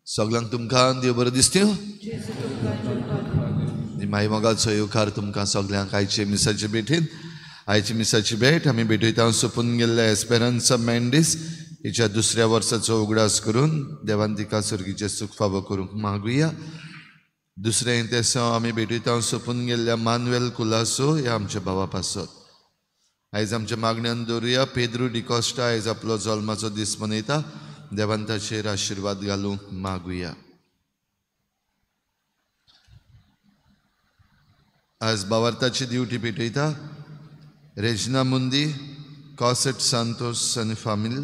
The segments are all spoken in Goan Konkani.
सगळ्यांक तुमकां देव बरें दिसता. माई मोगाचो येवकार तुमकां सगळ्यांक आयचे मिसाचे भेटीन. आयची मिसाची भेट आमी भेटयता सोंपून गेल्ल्या एस्पेरन्सा मेंडीस हिच्या दुसऱ्या वर्साचो उगडास करून देवान तिका सर्गीचें सूख फावो करूंक मागुया. दुसरें तेसांव आमी भेटयता सोंपून गेल्ल्या मानुएल कुलासो ह्या आमच्या भावा पासत. आयज आमच्या मागण्यान दवरुया पेद्रू डिकॉस्टा आयज आपलो जल्माचो दीस मनयता. देवान ताचेर आशिर्वाद घालूंक मागुया. आज बावार्थाची ड्युटी पेटयता रेजिना मुंदी, कॉसेट सांतोस आनी फामील,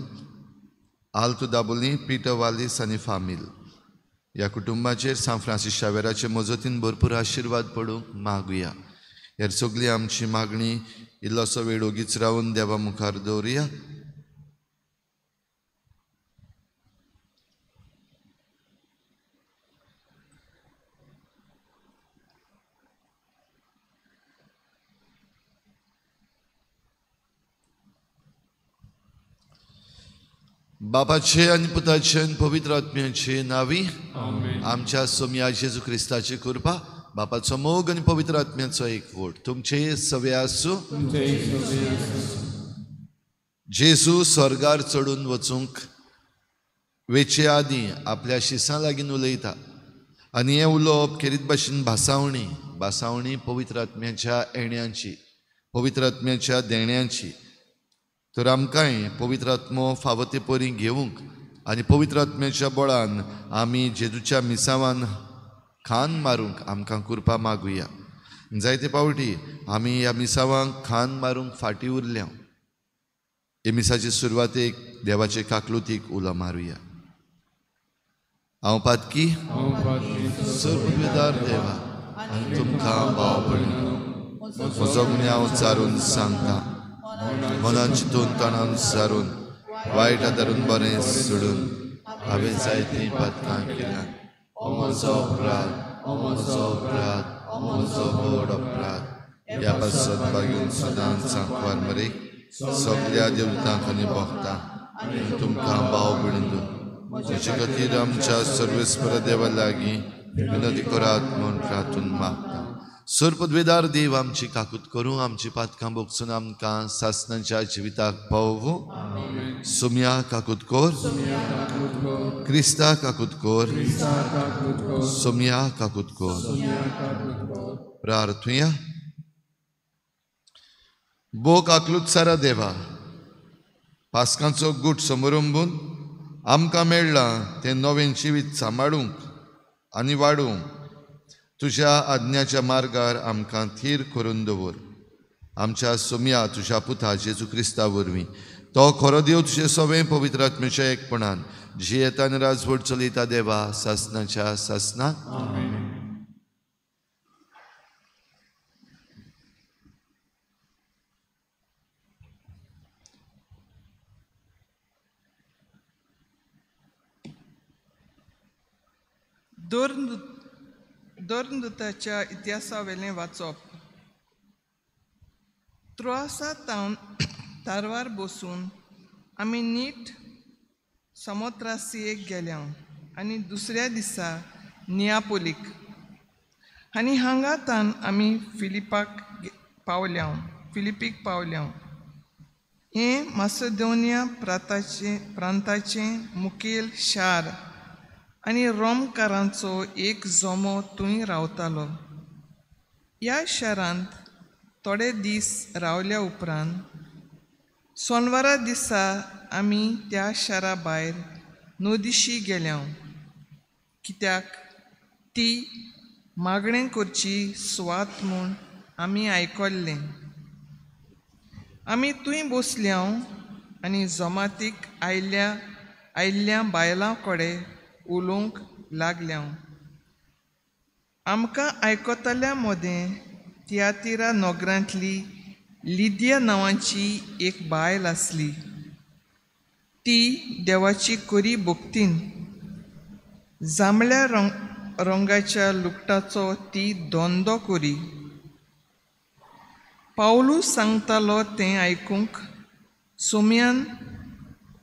आल्तो दाबोली, पिटर वालीस आनी फामील ह्या कुटुंबाचेर सांत फ्रांसीस शावेराचे मजतीन भरपूर आशिर्वाद पडूंक मागुया. हेर सगळी आमची मागणी इल्लोसो वेळ ओगीच रावन देवा मुखार दवरुया. बापाचे आनी पुताचे आनी पवित्र आत्म्याचे नावी आमच्या सोमया जेजू क्रिस्ताची कृपा, बापाचो मोग आनी पवित्र आत्म्याचो एकवट तुमचे सवे आसूं. जेजू स्वर्गार चडून वचूंक वेचे आदीं आपल्या शिसां लागीं उलयता आनी हें उलोवप खेरीत भाशेन भासावणी, भासावणी पवित्र आत्म्याच्या येण्याची, पवित्र आत्म्याच्या देण्याची. तर आमकांय पवित्र आत्मो फावो ते परी घेवंक आनी पवित्र आत्म्याच्या बळान आमी जेजूच्या मिसावान खान मारूंक आमकां कृपा मागुया. जायते पावटी आमी ह्या मिसावांक खान मारूंक फाटीं उरल्या. हे मिसाचे सुरवातेक देवाचे काकलुतीक उलो मारुया. हांव पातकी सर्वविदार देवा आनी तुमकां भाव भयणींनो म्हजो गुन्यांव चारून सांगता, मनान चिंतून तणान सारून वायट आदारून बरें सोडून हांवें जायतीं पातकां केल्यात. म्हजो अपराध, म्हजो अपराध, म्हजो व्हड अपराध. ह्या पासत बागेवन सदांच सांकवार मरे सगळ्या देवतांक आनी भक्तांक आनी तुमकां भाव भयणींनो म्हजे खातीर आमच्या सर्वेस्पर देवा लागीं विनंती करात म्हूण प्रार्थून मागता. सर्वपदवेदार देव आमची काकूत करूं, आमची पातकां भोगसून आमकां सासणाच्या जिविताक पावोवं. सोम्या काकूत कर, क्रिस्ता काकूत कर, सोम्या काकूत कर. प्रार्थुया. बो काकलूत सारा देवा, पासकांचो गूट समरंबून आमकां मेळ्ळां तें नवें जिवीत सांबाळूंक आनी वाडूंक तुज्या आज्ञाच्या मार्गार आमकां थीर करून दवर. आमच्या सोम्या तुज्या पुता जेजू क्रिस्ता वरवीं, तो खरो देव तुजे सवें पवित्र आत्म्याच्या एकपणान जियेता आनी राजवट चलयता देवा सासणाच्या सासना. दोरदूताच्या इतिहासावेलें वाचप. त्रोआसा तावन तारवार बसून आमी नीट समोत्रासियेक गेल्या आनी दुसऱ्या दिसा नियापोलीक आनी हांगा तान आमी फिलिपीक पावल्या. हें मासेदोनिया प्रांताचें मुखेल शार आनी रोमकारांचो एक जमो थंय रावतालो. ह्या शारांत थोडे दीस रावल्या उपरांत सोनवारा दिसा आमी त्या शारा भायर नदीशी गेल्या, कित्याक ती मागणें करची सुवात म्हूण आमी आयकल्लें. आमी थंय बसल्या आनी जमातीक आयिल्ल्या बायलां कडेन उलोवंक लागल्या. आमकां आयकतल्या मदें तियातिरा नगरांतली लिदिया नांवाची एक बायल आसली. ती देवाची कोरी भक्तीन जांबळ्या रंगाच्या लुगटाचो ती धंदो करी. पावलू सांगतालो तें आयकूंक सोम्यान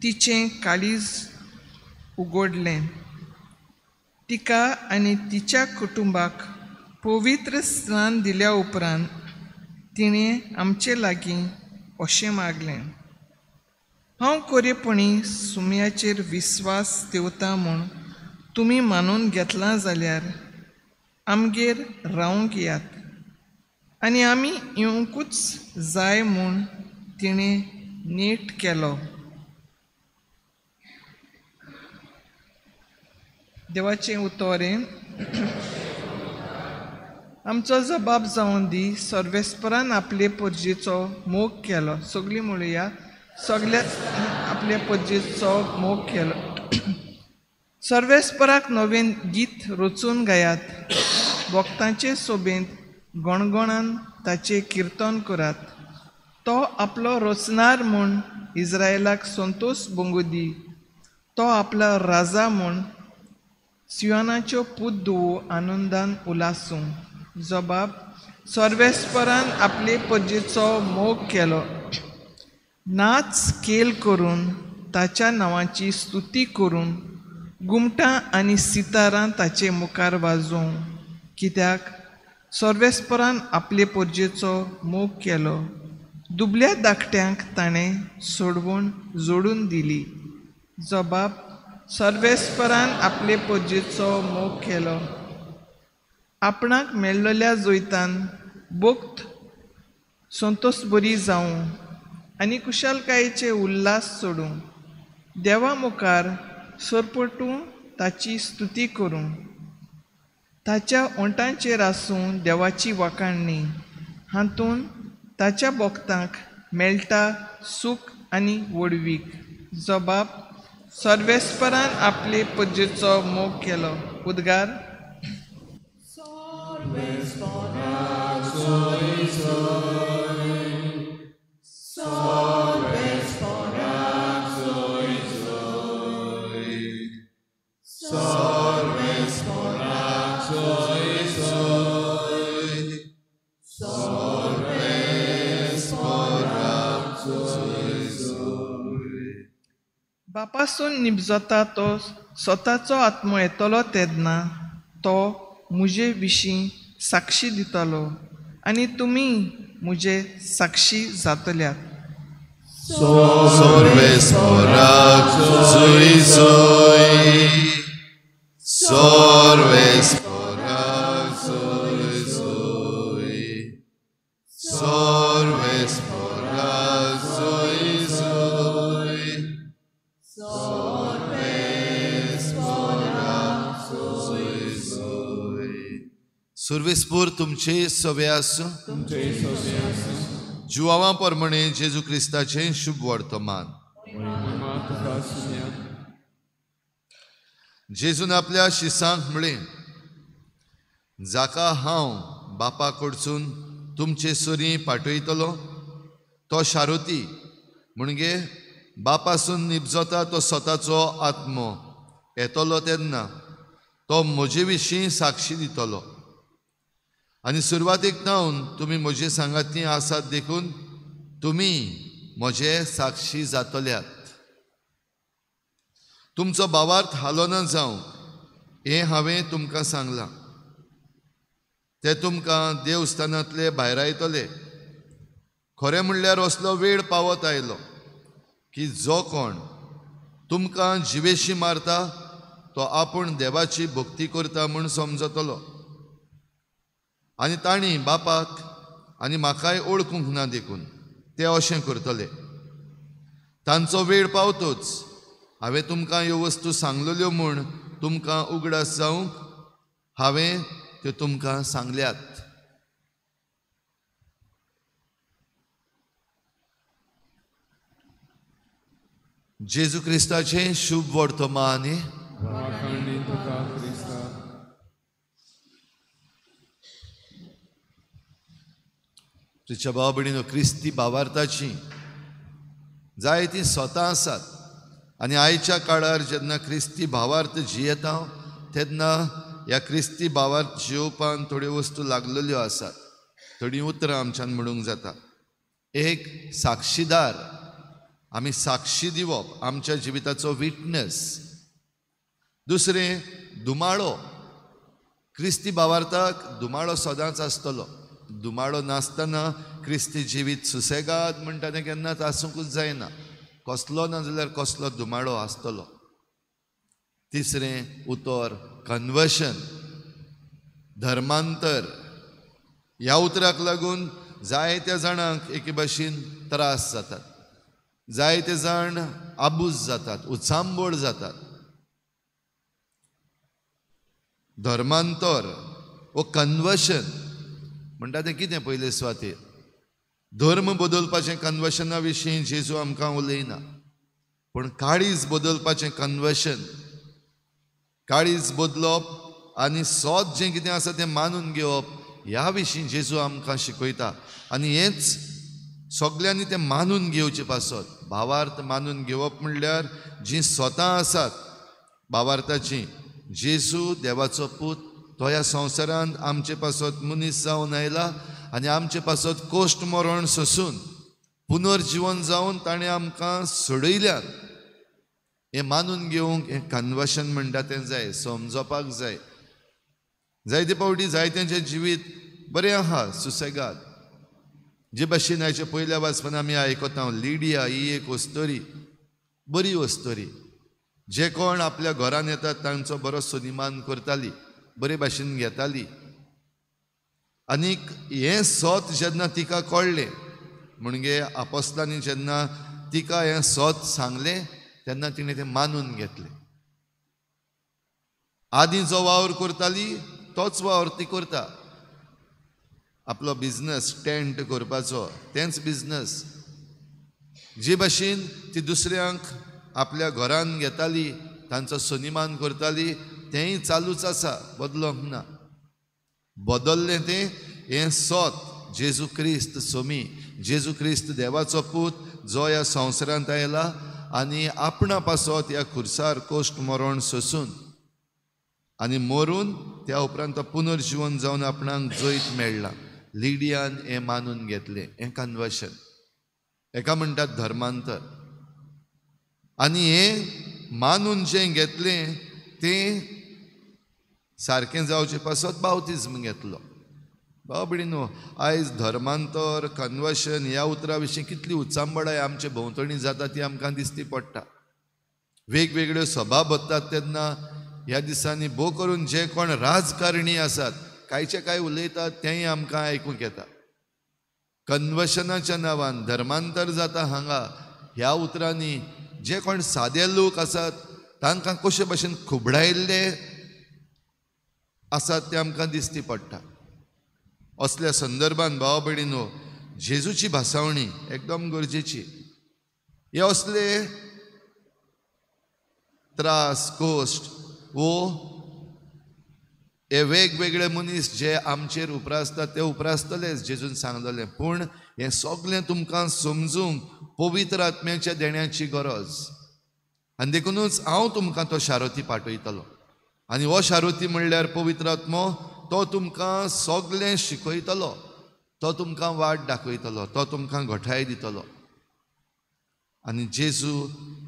तिचें काळीज उगडलें. तिका आनी तिच्या कुटुंबाक पवित्र स्नान दिल्या उपरांत तिणें आमचे लागीं अशें मागलें, हांव कोरेपणी सुम्याचेर विस्वास देवता म्हूण तुमी मानून घेतलां जाल्यार आमगेर रावंक यात आनी आमी येवंकूच जाय म्हूण तिणें नेट केलो. देवाचें उतोरें आमचो जबाब जावन दी. सर्वेस्परान आपले परजेचो मोग केलो. सगळीं म्हणुया, सगल्या आपले परजेचो मोग केलो. सर्वेस्पराक नवें गीत रचून गायात, भक्तांचे सोबेंत गणगणान ताचें किर्तन करात. तो आपलो रचणार म्हूण इस्रायलाक संतोश भोंगू दी. तो आपलो राजा म्हूण सियोनाच्यो पूत धुवो आनंदान उलासूं. जबाब सर्वेस्परान आपले परजेचो मोग केलो. नाच खेल करून ताच्या नांवाची स्तुती करून गुमटां आनी सितारां ताचे मुखार वाजोवं, कित्याक सर्वेस्परान आपले परजेचो मोग केलो. दुबल्या धाकट्यांक ताणें सोडवण जोडून दिली. जबाब सर्वेस्परान आपले परजेचो मोग केलो. आपणाक मेळ्ळल्या जैतान भक्त संतोष बरी जावं आनी कुशालकायेचे उल्हास सोडूं. देवा मुखार सरपटूं ताची स्तुती करूं. ताच्या ओंठांचेर आसूं देवाची वाखाणणी. हातूंत ताच्या भक्तांक मेळटा सूख आनी व्हडवीक. जबाब सर्वेस्परान आपले परजेचो मोग केलो. उद्गार बापासून निबजता तो स्वताचो आत्मो येतलो तेन्ना तो म्हजे विशीं साक्षी दितलो आनी तुमी म्हजे साक्षी जातल्यात. सर्वेस्पराक जोय जोय, सर्वेस्पराक जोय जोय, सर्वेस्पराक जोय जोय, सर्वेस्पराक जोय जोय. सर्वेस्पर तुमचे सवे आसूं. जुवावा प्रमाणे जेजू क्रिस्ताचें शुभ वर्तमान. जेजून आपल्या शिसांक म्हळें, जाका हांव बापा कडसून तुमचे सरीं पाठयतलो तो शारुती, म्हणजे बापासून निबजता तो स्वताचो आत्मो येतलो तेन्ना तो म्हजे विशीं साक्षी दितलो. आनी सुरवातीक जावन तुमी म्हजे सांगाती आसात देखून तुमी म्हजे साक्षी जातल्यात. तुमचो भावार्थ हालोना जावंक हें हांवें तुमकां सांगलां. ते तुमकां देवस्थानांतले भायरायतले. खरें म्हणल्यार असलो वेळ पावत आयलो. की जो कोण तुमकां जिवेशी मारता तो आपूण देवाची भक्ती करता म्हूण समजतलो. आनी तांणी बापाक आनी म्हाकाय ओळखूंक ना देखून ते अशें करतले. तांचो वेळ पावतोच हांवें तुमकां ह्यो वस्तू सांगलेल्यो म्हूण तुमकां उगडास जावंक हांवें त्यो तुमकां सांगल्यात. जेजू क्रिस्ताचें शुभ वर्तमान. तुझ्या भाव भयणीनो, क्रिस्ती भावार्थाची जायतीं स्वता आसात आनी आयच्या काळार जेन्ना क्रिस्ती भावार्थ जियेता तेन्ना ह्या क्रिस्ती भावार्थ जियोवपान थोड्यो वस्तू लागलेल्यो आसात. थोडीं उतरां आमच्यान म्हणूंक जाता. एक साक्षीदार, आमी साक्षी दिवप, आमच्या जिविताचो विटनस. दुसरें दुमाळो. क्रिस्ती भावार्थाक दुमाळो सदांच आसतलो. दुमाळो नासतना क्रिस्ती जिवीत सुसेगाद म्हणटा तें केन्नाच आसूंकूच जायना. कसलो ना जाल्यार कसलो दुमाळो आसतलो. तिसरें उतर कन्वर्शन, धर्मांतर. ह्या उतराक लागून जायत्या जाणांक एके भाशेन त्रास जातात, जायते जाण आबूज जातात, उचांबळ जातात. धर्मांतर वो कन्वर्शन म्हणटा तें कितें? पयले सुवातेर धर्म बदलपाचें कन्वर्शना विशीं जेजू आमकां उलयना, पूण काळीज बदलपाचें कन्वर्शन, काळीज बदलप आनी सोद जें कितें आसा तें मानून घेवप ह्या विशीं जेजू आमकां शिकयता. आनी हेंच सगल्यांनी तें मानून घेवचें पासत. भावार्थ मानून घेवप म्हणल्यार जीं स्वता आसात भावार्थाचीं, जेजू देवाचो पूत, तो ह्या संवसारांत आमचे पासत मनीस जावन आयला आनी आमचे पासत कोश्ट मरण सोसून पुनर्जिवन जावन ताणें आमकां सोडयल्यात. हें मानून घेवंक हें कन्वर्शन म्हणटा तें जाय, समजपाक जाय. जायते फावटी जायत्यांचें जिवीत बरें आहा, सुसेगाद. जे भाशेन आयचे पयल्या वाचपान आमी आयकता, लिडिया ही एक वस्तोरी, बरी वस्तोरी, जे कोण आपल्या घरान येतात तांचो बरो सन्मान करताली, बरे भाशेन घेताली. आनीक हें सत जेन्ना तिका कळ्ळें, म्हणजे आपोस्लांनी जेन्ना तिका हें सत सांगलें तेन्ना तिणें तें मानून घेतलें. आदीं जो वावर करताली तोच वावर ती करता. आपलो बिजनस टेंट करपाचो तेंच बिजनस. जे भाशेन ती दुसऱ्यांक आपल्या घरान घेताली, तांचो सन्मान करताली, तेंय चालूच आसा, बदलोंक ना. बदल्लें तें हें सत, जेजू क्रिस्त सोमी, जेजू क्रिस्त देवाचो पूत जो ह्या संवसारांत आयला आनी आपणा पासत ह्या खुर्सार कोश्ट मरण सोसून आनी मरून त्या उपरांत तो पुनर्जिवन जावन आपणाक जैत मेळ्ळा. लिडियान हें मानून घेतलें, हें कन्वर्शन, हेका म्हणटात धर्मांतर. आनी हें मानून जें घेतलें तें सारकें जावचें पासत बावतिज्म घेतलो. भाव भयणीनो, आयज धर्मांतर, कन्वर्शन ह्या उतरां विशीं कितली उचांबळाय आमचे भोंवतणी जाता ती आमकां दिसती पडटा. वेगवेगळ्यो सभा भरतात तेन्ना ह्या दिसांनी भोव करून जे कोण राजकारणी आसात कांयचे कांय उलयतात तेंय आमकां आयकूंक येता. कन्वर्शनाच्या नांवान धर्मांतर जाता हांगा ह्या उतरांनी जे कोण सादे लोक आसात तांकां कशे भशेन खुबडायल्ले आसात ते आमकां दिसती पडटा. असल्या संदर्भान भाव भयणीनो, जेजूची भासावणी एकदम गरजेची. हे असले त्रास, कोश्ट वो हे वेगवेगळे मनीस जे आमचेर उप्रासतात ते उप्रासतलेच, जेजून सांगलेलें. पूण हें सगळें तुमकां समजूंक पवित्र आत्म्याच्या देण्याची गरज. आनी देखुनूच हांव तुमकां तो शारोती पाठयतलो. आनी हो शारोती म्हणल्यार पवित्र आत्मो, तो तुमकां सगळें शिकयतलो, तो तुमकां वाट दाखयतलो, तो तुमकां घटाय दितलो. आनी जेजू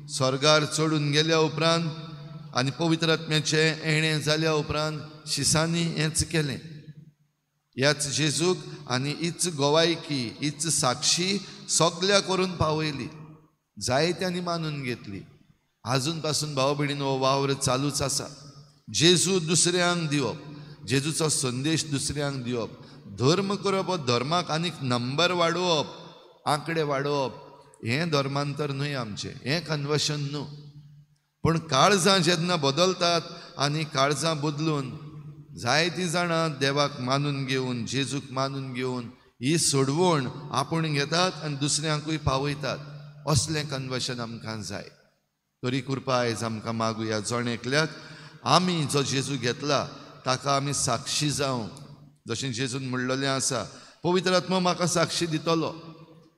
स्वर्गार चडून गेल्या उपरांत आनी पवित्र आत्म्याचें येणें जाल्या उपरांत शिसांनी हेंच केलें. ह्याच जेजूक आनी हीच गोवायकी, हीच साक्षी सगल्या करून पावयली. जायत्यांनी मानून घेतली. आजून पासून भाव भयणीन हो वावर चालूच आसा. जेजू दुसऱ्यांक दिवप, जेजूचो संदेश दुसऱ्यांक दिवप, धर्म करप हो धर्माक आनीक नंबर वाडोवप, आंकडे वाडोवप हें धर्मांतर न्हय आमचें, हें कन्वर्शन न्हू. पूण काळजां जेन्ना बदलतात आनी काळजां बदलून जायतीं जाणां देवाक मानून घेवन, जेजूक मानून घेवन ही सोडवण आपूण घेतात आनी दुसऱ्यांकूय पावयतात. असलें कन्वर्शन आमकां जाय. तरी कृपा आयज आमकां मागुया जण एकल्याक आमी जो जेजू घेतला ताका आमी साक्षी जावंक. जशें जेजून म्हणलेलें आसा, पवित्र आत्मो म्हाका साक्षी दितलो,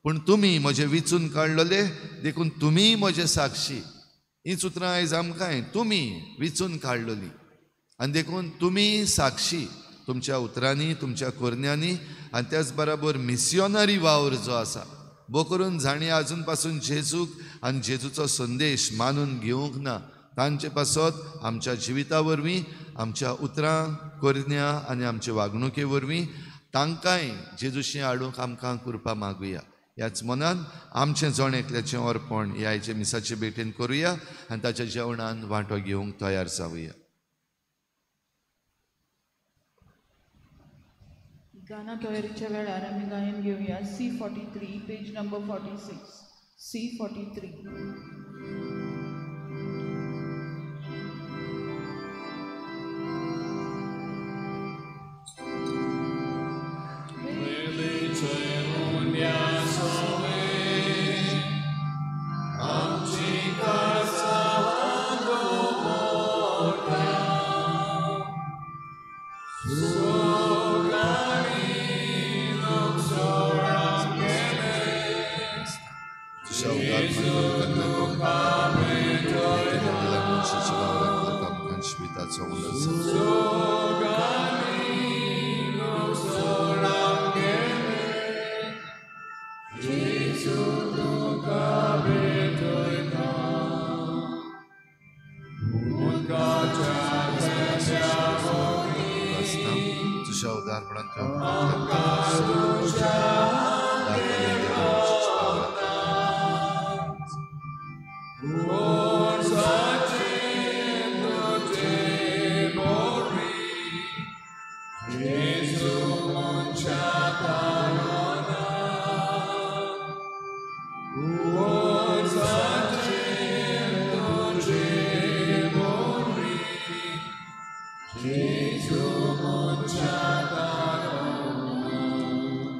पूण तुमी म्हजें विचून काडलेले देखून तुमी म्हजे साक्षी. हीं उतरां आयज आमकांय, तुमी विचून काडलेली आनी देखून तुमी साक्षी तुमच्या उतरांनी, तुमच्या करण्यांनी. आनी त्याच बराबर मिसियोनरी वावर जो आसा बो करून जाणी आजून पासून जेजूक आनी जेजूचो संदेश मानून घेवंक ना तांचे पासत आमच्या जिविता वरवीं, आमच्या उतरां करण्या आनी आमचे वागणुके वरवीं तांकांय जेजूशी हाडूंक आमकां कृपा मागुया. ह्याच मनान आमचें जण एकल्याचें अर्पण ह्या आयचे मिसाचे भेटेन करुया आनी ताच्या जेवणान वांटो घेवंक तयार जावया. गाना तयारीच्या वेळार आमी गायन घेवया C43 page number 46 C43.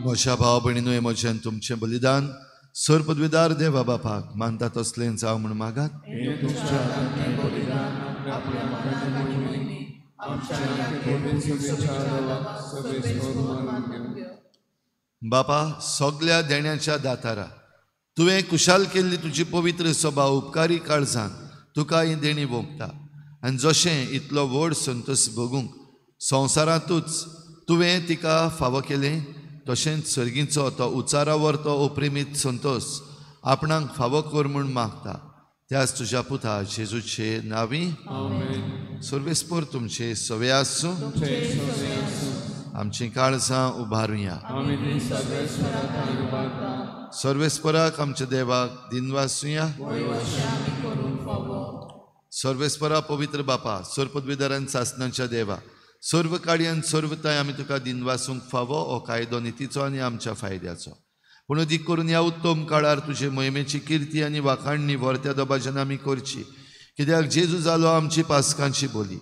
म्हज्या भाव भयणीनू, हें म्हजें तुमचें बलिदान सर पदवीदार देवा बापाक मानता तसलें जावं म्हूण मागात. बापा, सगल्या देण्याच्या दातारा तुवें कुशाल केल्ली तुजी पवित्र सभा उपकारी काळजान तुका ही देणी भोगता आनी जशें इतलो व्हड संतोश भोगूंक संवसारांतूच तुवें तिका फावो केलें तशेंच सर्गीचो तो उचारावर तो अप्रेमीत संतोश आपणाक फावो कर म्हूण मागता. त्याच तुज्या पुता जेजूचे नांवी. सर्वेस्पर तुमचे सवे आसूं. आमचीं काळजां उबारुया. सर्वेस्पराक आमच्या देवाक दिनवासुया. सर्वेस्परा पवित्र बापा, सर्वपदवीधरान सासनाच्या देवा, सर्व काडयान सर्वताय आमी तुका दिनवासूंक फावो हो कायदो नितीचो आनी आमच्या फायद्याचो. पूण अदीक करून ह्या उत्तम काळार तुजे मोहिमेची किर्ती आनी वाखाणणी व्हरत्या दबाज्यान आमी करची, कित्याक जेजू जालो आमची पासकांची बोली.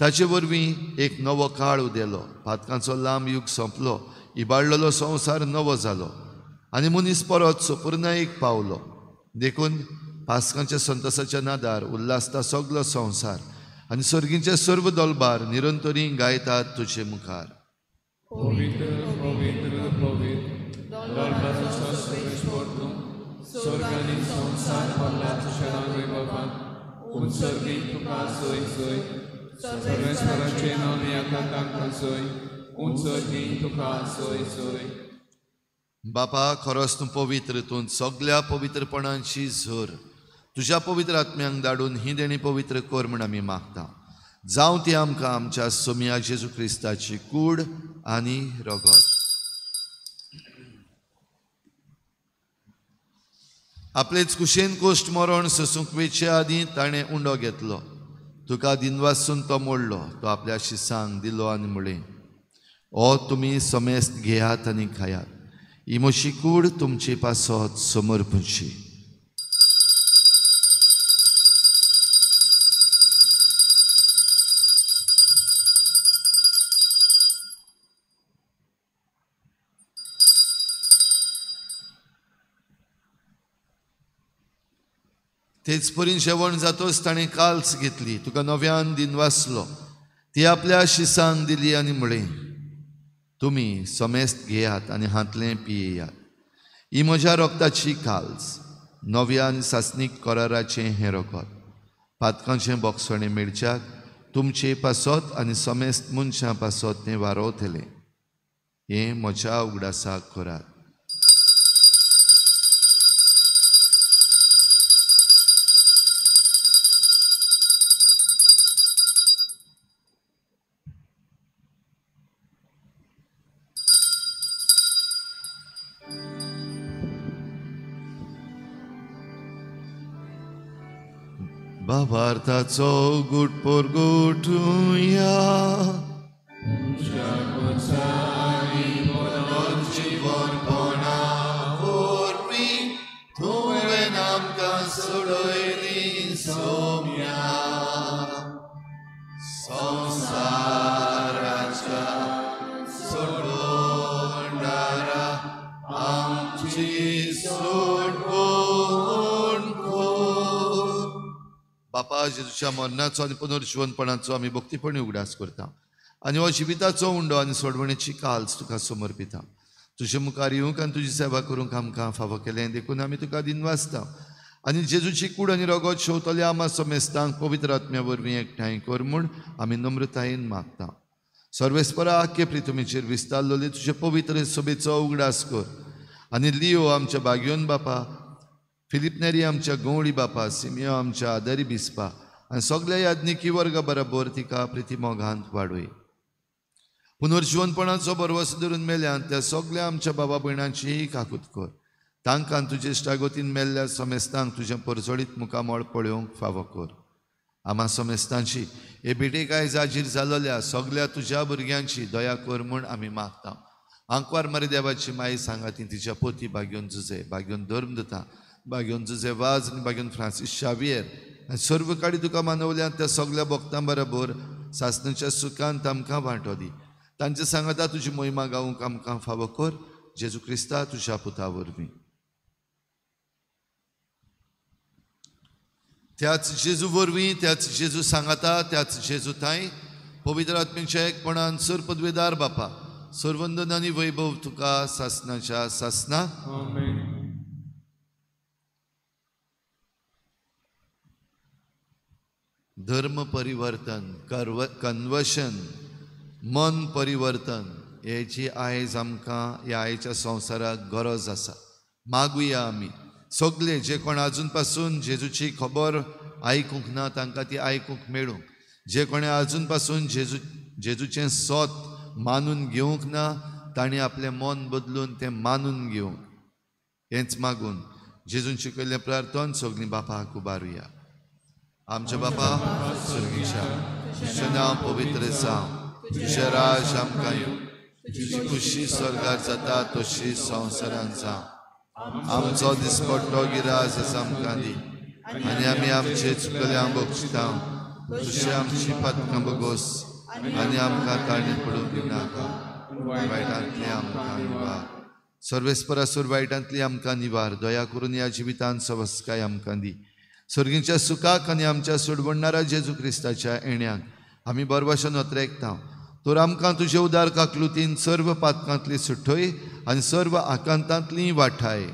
ताचे वरवीं एक नवो काळ उदेलो, पातकांचो लांब युग सोंपलो, इबाडलेलो संवसार नवो जालो आनी मनीस परत सपूर्णायेक पावलो. देखून पासकांच्या संतोसाच्या नादार उल्हासता सगलो संवसार आनी सर्गींचे सर्व दलबार निरंतरी गायतात तुजे मुखार. पवित्र पवित्र पवित्र दलबाराचो सर्वेस्पर तूं, स्वर्ग आनी संवसार भरला तुज्या वैभवान. उत्सर्गीत तुका सोय सोय, सर्वेस्पराचें नांव येता तांकां सोय, उत्सर्गीत तुका सोय सोय. बापा, खरोच तूं पवित्र, तूं सगल्या पवित्रपणांची झर. तुज्या पवित्र आत्म्यांक धाडून ही देणी पवित्र कर म्हूण आमी मागता. जावं ती आमकां आमच्या सोमया जेजू क्रिस्ताची कूड आनी रगत. आपलेच कुशेन कोश्ट मरण सोसूंक वेचे आदीं ताणें उंडो घेतलो, तुका दिनवासून तो मोडलो, तो आपल्या शिसांक दिलो आनी म्हळें, ओ तुमी समेस्त घेयात आनी खायात, ही म्हजी कूड तुमचे पासत समर्पणची. तेच परीन जेवण जातोच ताणें काल्स घेतली, तुका नव्यान दिनवासलो, ती आपल्या शिसांक दिली आनी म्हळें, तुमी समेस्त घेयात आनी हांतलें पियेयात, ही म्हज्या रोगताची काल्स, नव्या आनी सासणीक कराराचें हें रोगत, पातकांचें बोगसणें मेळच्याक तुमचे पासत आनी समेस्त मनशां पासत तें वारोवतलें. हें म्हज्या उगडासाक करात. भावार्थाचो गुट परगटुया, जिवनपणा वरवीं तुवें आमकां सोडयली सोम्या, संवसाराच्या सोडवणारा आमची सोडवण कर. बापा, जेजूच्या मरणाचो आनी पुनर्जिवनपणाचो आमी भक्तीपणी उगडास करता आनी हो जिविताचो उंडो आनी सोडवणेची काल्स तुका समर्पिता. तुजे मुखार येवंक आनी तुजी सेवा करूंक आमकां फावो केलें देखून आमी तुका दिनवासता आनी जेजूची कूड आनी रगत शेवतल्या आमा समेस्तांक पवित्र आत्म्या वरवीं एकठांय कर म्हूण आमी नम्रतायेन मागता. सर्वेस्परा आख्खे प्रितुमीचेर विस्तारलेले तुजे पवित्र सभेचो उगडास कर आनी लियो आमच्या बागयोन बापा, फिलीप नेरी आमच्या गवळी बापा, सिमियो आमच्या आदारी बिस्पा आनी सगल्या याज्ञिकी वर्गा बराबर तिका प्रितीमोगांत वाडय. पुनर्जिवनपणाचो भरवंसो धरून मेल्यान त्या सगल्या आमच्या बाबा भयणांचीय काकूत कर. तांकां तुजे इश्टागतीन मेल्ल्या समेस्तांक तुजें परजळीत मुखामळ पळोवंक फावो कर. आमा समेस्तांची हे भेटेक आयज हाजीर जाल्ल्या सगल्या तुज्या भुरग्यांची दया कर म्हूण आमी मागता. आंकवार मारी देवाची माई सांगा ती तिच्या पोती बागयोन जुजे, बागयोन धर्म दिता, बागयोन जुजे वाज आनी बागयोन फ्रांसीस शावियर आनी सर्व काडी तुका मानवल्यान त्या सगल्या भक्तां बरोबर सासणाच्या सुखान आमकां वांटो दी. तांचे सांगाता तुजी मोहिमा गावूंक आमकां फावो कर, जेजू क्रिस्ता तुज्या पुता वरवीं. त्याच जेजू वरवीं, त्याच जेजू सांगाता, त्याच जेजू थांय पवित्र आत्म्याच्या एकपणान सर पदवेदार बापा, सर्वंदन आनी वैभव तुका सासणाच्या सासना. धर्म परिवर्तन, कन्वर्शन, मन परिवर्तन हेची आयज आमकां ह्या आयच्या संवसाराक गरज आसा. मागुया आमी सगळे जे कोण आजून पासून जेजूची खबर आयकूंक ना तांकां ती आयकूंक मेळूंक, जे कोणें आजून पासून जेजूचें सोत मानून घेवंक ना तांणी आपलें मन बदलून तें मानून घेवंक. हेंच मागून जेजून शिकयल्लें प्रार्थन सगळीं बापाक उबारुया. आमच्या बापा स्वर्गीच्या, तुजें नांव पवित्र जावं, तुजें राज आमकां येवं, तुजी खुशी स्वर्गार जाता तशी संवसारांत जावं. आमचो दिसपट्टो गिरास आमकां दी आनी आमी आमचे चुकल्यांक बक्षिता तशी आमची पातकां बगोस आनी आमकां ताणी पडूंक दिनाका, वायटांतली आमकां निवार. सर्वेस्परासूर वायटांतली आमकां निवार. दया करून ह्या जिवितांत सवस्काय आमकां दी. सर्गीच्या सुखाक आनी आमच्या सोडवणारा जेजू क्रिस्ताच्या येण्याक आमी बरवाशन अत्रेकता. तर आमकां तुजे उदार काकलुतीन सर्व पातकांतली सुठय आनी सर्व आकांतांतली वाठाय.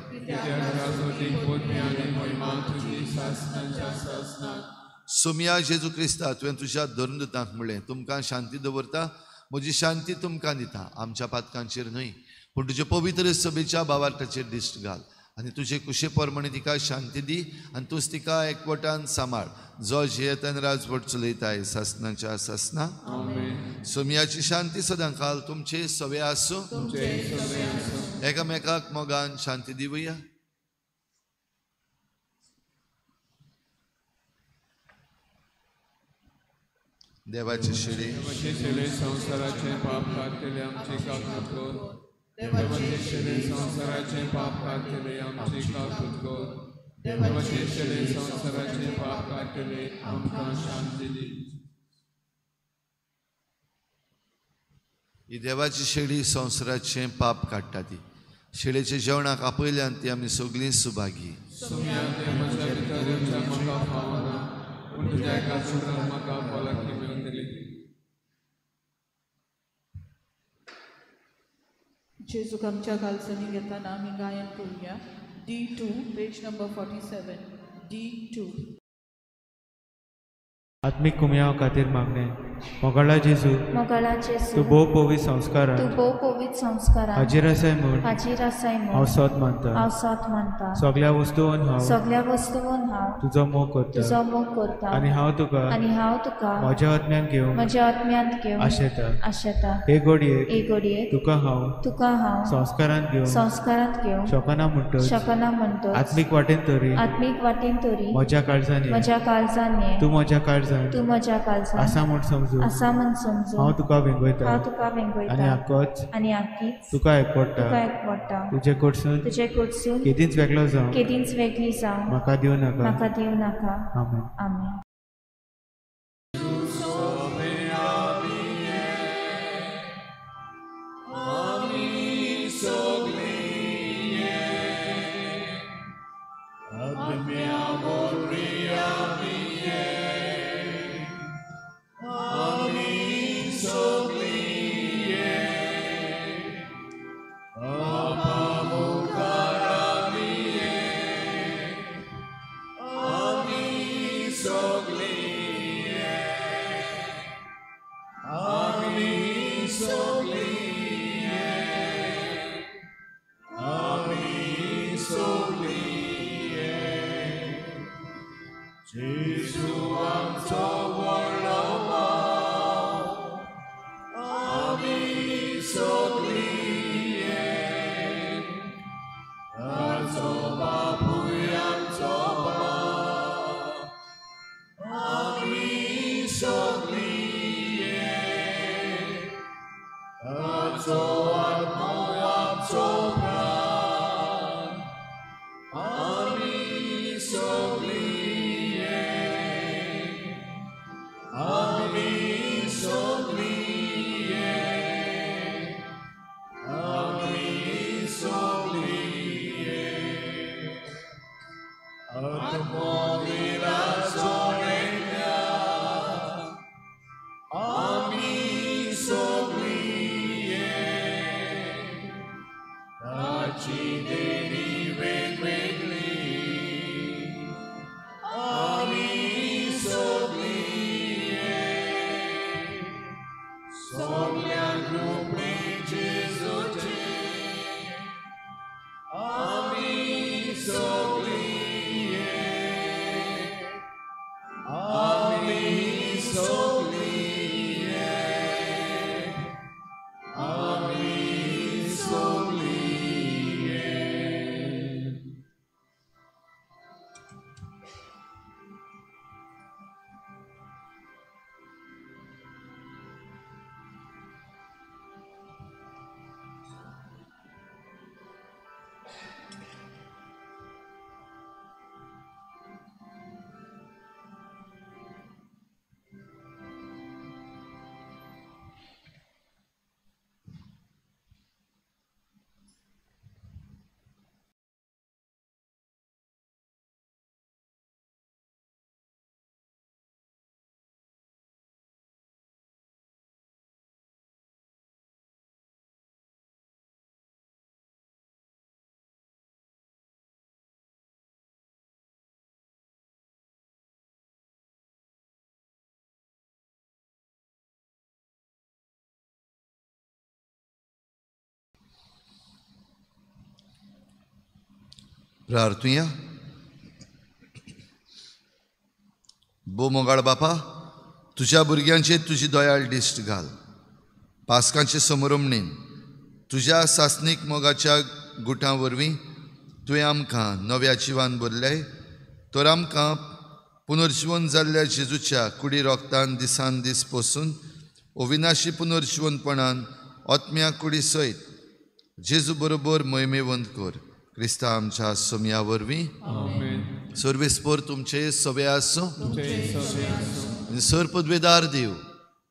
सोमया जेजू क्रिस्ता, तुवें तुज्या धर्मदूतांक म्हणलें, तुमकां शांती दवरता, म्हजी शांती तुमकां दिता. आमच्या पातकांचेर न्हय पूण तुजे पवित्र सभेच्या भावार्थाचेर दिश्ट घाल आनी तुजे कुशे प्रमाणे तिका शांती दी आनी तूंच तिका एकवटान सांबाळ, जो जियेतान राजवट चलयताय सासणाच्या सासना. सोमयाची शांती सदां काल तुमचे सवे आसूं. एकामेकाक मोगान शांती दिवया. देवाचे शिडी देवाचे शेले संवसाराचे पाप काडटले आमचे काकूत कर. देवाचे शेले संवसाराचे पाप काडटले आमचे काकूत कर. देवाचे शेले संवसाराचे पाप काडटले आमकां शांती दी. ही देवाची शेळी संवसाराचें पाप काडटा. ती शेळेच्या जेवणाक आपयल्यान ती आमी सगळीं सुभागी. सोम्या तें म्हज्या भितर येवच्या म्हाका फावना, पूण तुज्या एका शब्दान म्हाका भलायकी मेळटली. जेजूक आमच्या कालसांनी घेताना आमी गायन करुया. D2 page number 47. D2. आत्मीक कुमयाव खातीर मागणें. मोगाळा जेजू, मोगाळा जेजू, तूं भोव पवित्र संस्कारान, तूं भोव पवित्र संस्कारान हाजीर आसाय म्हूण, हाजीर आसाय म्हूण हांव सत मानता, हांव सत मानता. सगळ्या वस्तून हांव, सगळ्या वस्तून हांव तुजो मोग करता, तुजो मोग करता. आनी हांव तुका, आनी हांव तुका म्हज्या आत्म्यान घेवन, म्हज्या आत्म्यांत घेवन आशेता, आशेता. हे घडयेक, हे घडयेक तुका हांव, तुका हांव संस्कारांत घेवन, संस्कारांत घेवन शकना म्हणटच, शकना म्हणटच, आत्मीक वाटेन तरी, आत्मीक वाटेन तरी म्हज्या काळजान, म्हज्या काळजान ये, तूं म्हज्या काळजान, तूं म्हज्या काळजान आसा म्हूण समजून, आसा म्हूण समजून हांव तुका वेंगयता, हांव तुका वेंगयता. आनी आकोच, आनी आकीच तुका एकवटा, तुका एकवटा. तुजे कडसून, तुजे कडसून केदींच वेगळो जावं, केदींच वेगळी जावं म्हाका दिवं नाका, म्हाका दिवं नाका. आमेन. आमेन. प्रार्थुया. भो मोगाळ बापा, तुज्या भुरग्यांचेर तुजी दयाळ दिश्ट घाल. पास्कांचे समरमणेन तुज्या सासणीक मोगाच्या गुटां वरवीं तुवें आमकां नव्या जिवान भरले, तर आमकां पुनर्जिवन जाल्ल्या जेजूच्या कुडी रोगतान दिसान दीस पसून अविनाशी पुनर्जिवनपणान आत्म्या कुडी सयत जेजू बरोबर मोहिमेवंत कर. क्रिस्ता आमच्या सोमया वरवीं. सर्वेस्पोर तुमचे सवे आसूं. आनी सर पदवेदार देव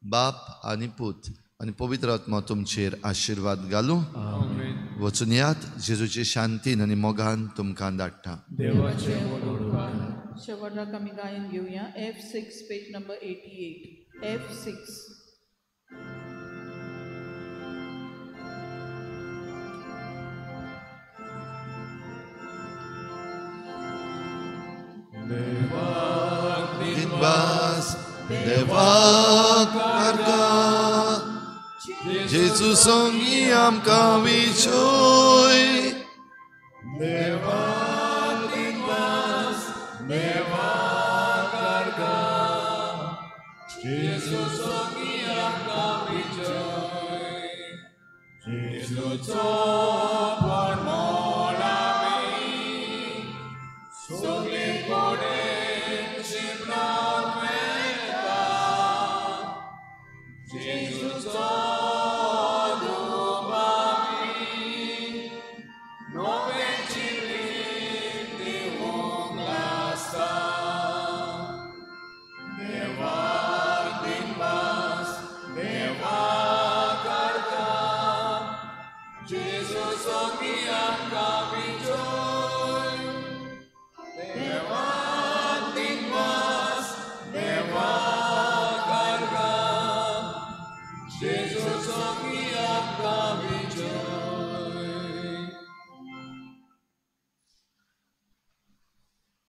बाप आनी पूत आनी पवित्र आत्मा तुमचेर आशिर्वाद घालूं. वचून यात जेजूचे शांतीन आनी मोगान तुमकां धाडटा. शेवटाक आमी गायन घेवया F6 page number 88. F6. दिनवास देवाक आर्गां जेजू संगी आमकां विजय. देवाक दिनवास देवाक आर्गां जेजू संगी आमकां विजय. जेजूचो जेजू संगी